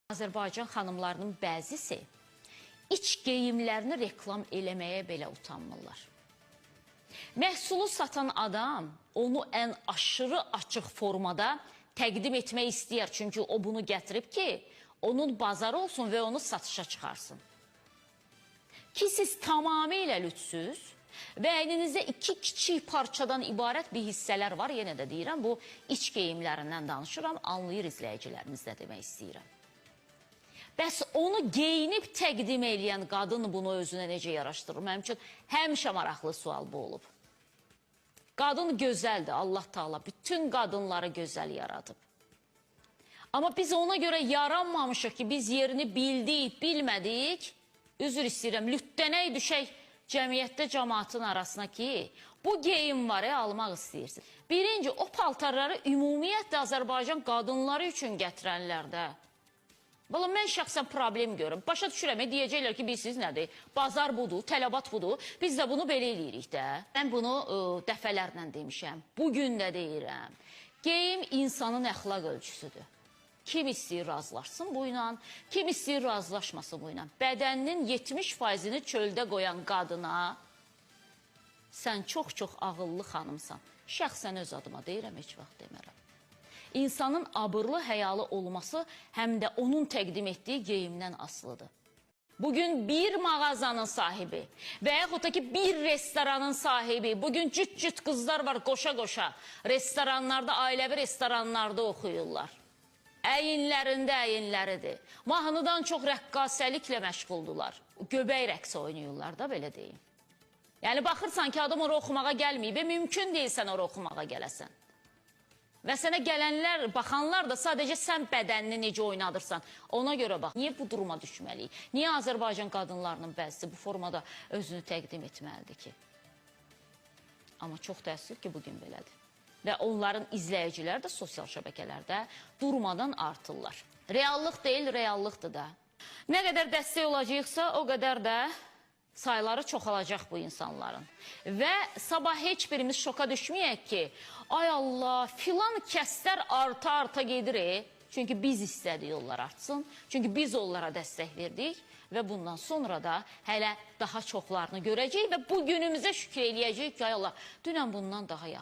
Azərbaycan xanımlarının bəzisi iç geyimlərini reklam eləməyə belə utanmırlar. Məhsulu satan adam onu ən aşırı açıq formada təqdim etmək istəyər. Çünki o bunu gətirib ki, onun bazarı olsun və onu satışa çıxarsın. Ki siz tamamilə lütsüz və əyninizdə iki kiçik parçadan ibarət bir hissələr var. Yenə də deyirəm, bu iç geyimlərindən danışıram, anlayır izləyicilərimiz də demək istəyirəm. Bəs onu geyinib təqdim eləyən qadın bunu özünə necə yaraşdırır? Mənim üçün həmişə maraqlı sual bu olub. Qadın gözəldir, Allah Taala bütün qadınları gözəl yaradıb. Amma biz ona görə yaranmamışıq ki, biz yerini bildik, bilmədik. Üzr istəyirəm, lütdənək düşək cəmiyyətdə cəmaatın arasına ki, bu geyim var, almaq istəyirsin. Birinci, o paltarları ümumiyyətlə Azərbaycan qadınları üçün gətirənlər də. Valla mən şəxsən problem görürəm. Başa düşürəm, deyəcəklər ki, bilsiz nədir? Bazar budur, tələbat budur. Biz də bunu belə eləyirik də. Mən bunu dəfələrlə demişəm. Bugün də deyirəm. Geyim insanın əxlaq ölçüsüdür. Kim istəyir razılaşsın bu ilə, kim istəyir razılaşmasın bu ilə. Bədəninin 70%-ni çöldə qoyan qadına sən çox-çox ağıllı xanımsan. Şəxsən öz adıma deyirəm, heç vaxt demərəm. İnsanın abırlı, həyalı olması həm də onun təqdim etdiyi geyimdən asılıdır. Bugün bir mağazanın sahibi və yaxud da ki bir restoranın sahibi, bugün cüt-cüt qızlar var qoşa-qoşa restoranlarda, ailəvi restoranlarda oxuyurlar. Əyinlərində əyinləridir. Mahnıdan çox rəqqasəliklə məşğuldular. Göbək rəqsi oynayırlar da, belə deyim. Yəni baxırsan ki, adam ora oxumağa gəlməyib və mümkün deyil sən ora oxumağa gələsən. Və sənə gələnlər, baxanlar da sadəcə sən bədənini necə oynadırsan, ona görə bax. Niyə bu duruma düşməliyik? Niyə Azərbaycan qadınlarının bəzisi bu formada özünü təqdim etməlidir ki? Amma çox təəssüf ki, bugün belədir. Və onların izləyiciləri də sosial şəbəkələrdə durmadan artırlar. Reallıq deyil, reallıqdır da. Nə qədər dəstək olacaqsa, o qədər də sayları çoxalacaq bu insanların. Və sabah heç birimiz şoka düşməyək ki, ay Allah, filan kəslər arta-arta gedir. Çünki biz istədik onlar artsın. Çünki biz onlara dəstək verdik və bundan sonra da hələ daha çoxlarını görəcəyik və bugünümüzə şükür eləyəcəyik ki, ay Allah, dünən bundan daha yaxşı.